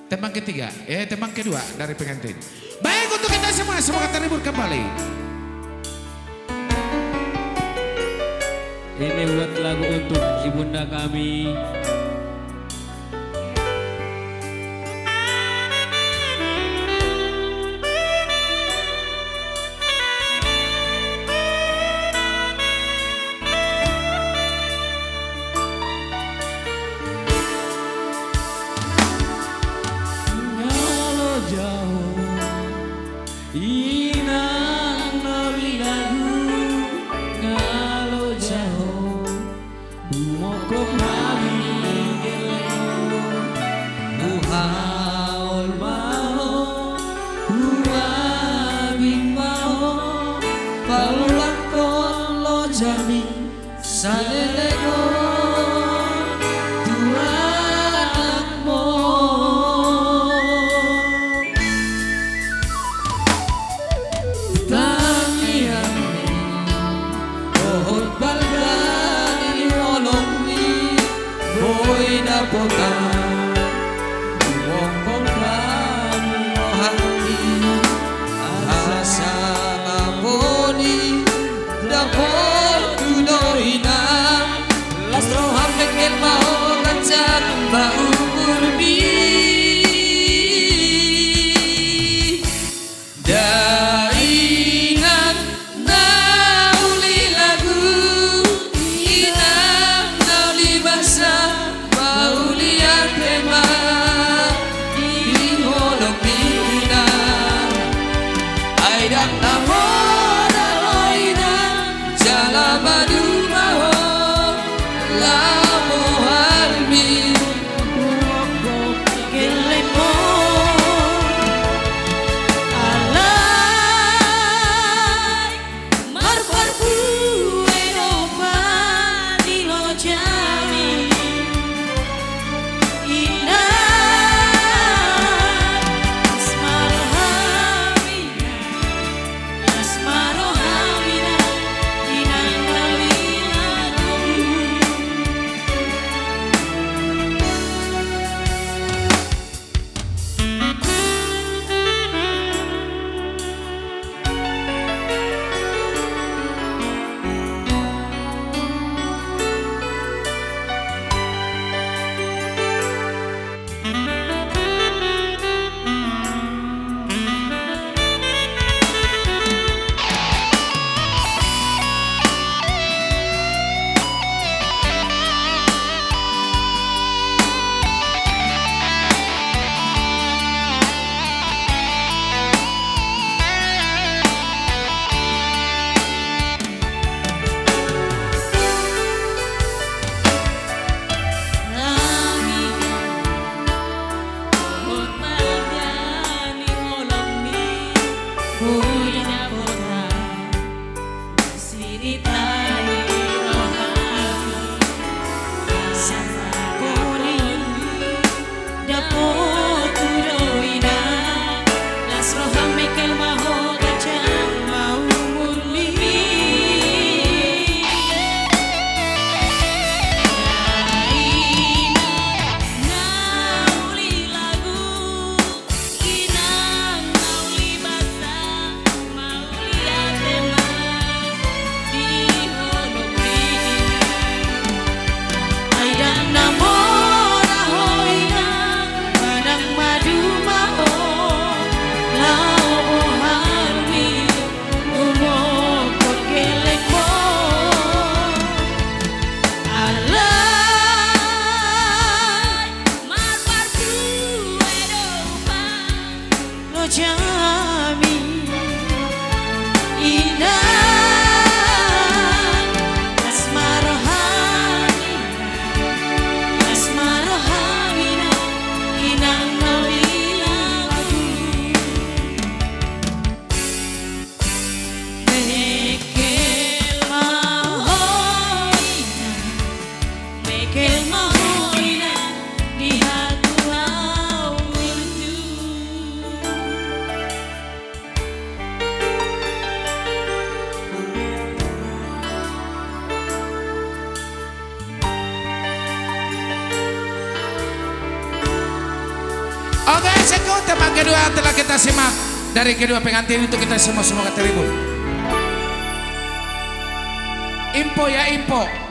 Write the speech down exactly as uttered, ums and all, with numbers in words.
Teman ketiga, eh, teman kedua dari pengantin. Baik, untuk kita semua, semoga terhibur kembali. Ini buat lagu untuk ibunda kami. Jalo jaho, inang na uli lagu, jalo jaho, humophop hami gellengmu, huhaol ma ho, huabing ma ho, paulakhon lojami saleleng on tu anakmu. Tangiangmi dohot balga ni holongmi boi dapotan, humophop hami rohangmi, asa mangapuli dapot tu do inang. Las roham mengkel ma ho ganjang ma umurmi. Da inang na uli lagu, inang na uli basa, mauliate ma di holongmi inang. Ai ndang na mora ho inang, jala maduma ho laho bohalmi, huophop gellengmu. Alai marparbue do padi lojami, inang, las ma rohami, las ma rohami, inang na uli lagu. Inang na uli basa, mauliate ma di holongmi inang. Ai ndang na mora ho inang, manang maduma ho laho bohalmi, humophop gellengmu. Alai marparbue do padi lojami, inang, las ma rohami, las ma rohami, inang na uli lagu. Mengkel ma ho inang, mengkel ma ho inang di hatuaon tu. Oke, sekut tema kedua telah kita simak dari kedua pengantin untuk kita semua, semoga terhibur. Info ya, info.